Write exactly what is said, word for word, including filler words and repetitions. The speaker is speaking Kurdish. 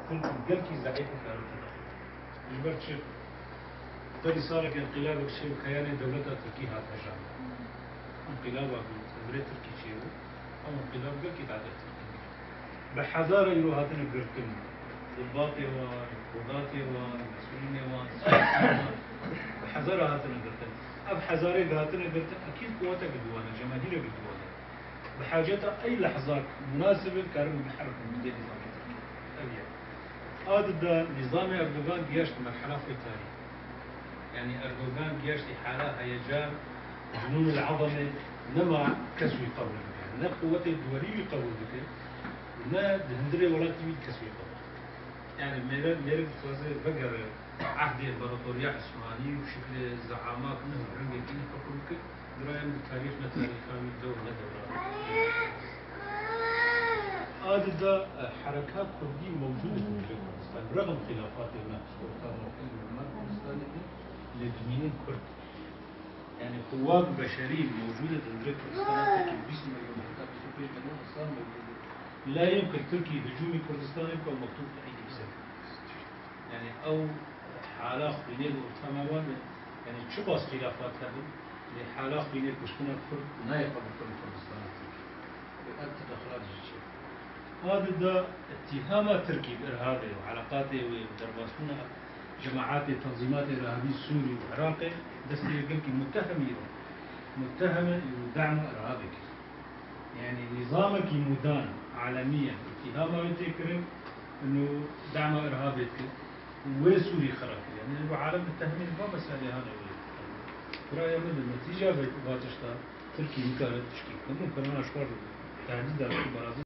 Tirk gelkî zeîf û ferût e. Ji ber çi? Berî salek înqîlabek çêbû, keyanê dewleta Tirkî hat hejandin. Înqîlaba ku li vir Tirkî çêbû, ew înqîlab gelkî zehf Tirkî. Bi hezara îro hatine girtin. Dibatê wan, kodatê wan, mesûlînê wan, siyasî wan. Bi hezara hatine girtin. Ev hezarê hatine girtin, ekîd quwetek li wan e, cemahîrek li wan e. Bi haceta ey lehzak munasib in, karibin biherikin bi dê nîzamê Tirkî. Ev ye. A di de nîzamê Erdogan giyaşt merhela xwe tarî. Yanî Erdogan giyaştî hala heyecan, cunûn el-ezemê, nema kes wî qebûl bike. Ne quwetê duwerî wî qebûl dike, ne di hundirê welatî wî kes wî qebûl dike. Yanî mêre-, mêrik dixwaze vegere ehdê împaratoriya Osmanî û şiklê zeama ku ne rengekî ne hukm bike, bi raya min tarîx ne tarîxa wî, dewr ne dewra. A di de, e, hereka kurdî mewcûd e li Kurdistanê. Rexm xîlafatê me, orta mewqif li Kurdistanê de, lê dimînin kurd. Yanî quwat beşerî mewcûd e di hundirê Kurdistana Tirkî, bîst milyon, heta bîst û pênc milyon însan mewcûd e. La yemkin Tirkî hicûmî Kurdistanê bike û mektûb ey nivîse. Yanî ew hala xwînê li orta me wan e. Yanî çiqas xîlafat hebin, lê hala xwînê kuştina Kurd nayê qebûlkirin Kurdistana Tirkî. Ev tedexulat jî çêbû. A di de îttihama Tirkî bi irhabê û eleqatê wê bi derbasbûna cemaetê, tenzîmatê irhabî Sûrî û Iraqê destê yê gelkî muttehemî û mutteheme û dema irhabê kir. Yanî nîzamekî mûdan, alemiyen, îttihama wê tê kirin, û dema irhabê dikir û wê Sûrî xira kir. Yanî ev alem muttehemî va meselê hane wê. Bi raya min di netîca vê va tişta Tirkî nikare tişkî bike. Mumkin ana ji xwe re tehdîda ku berazî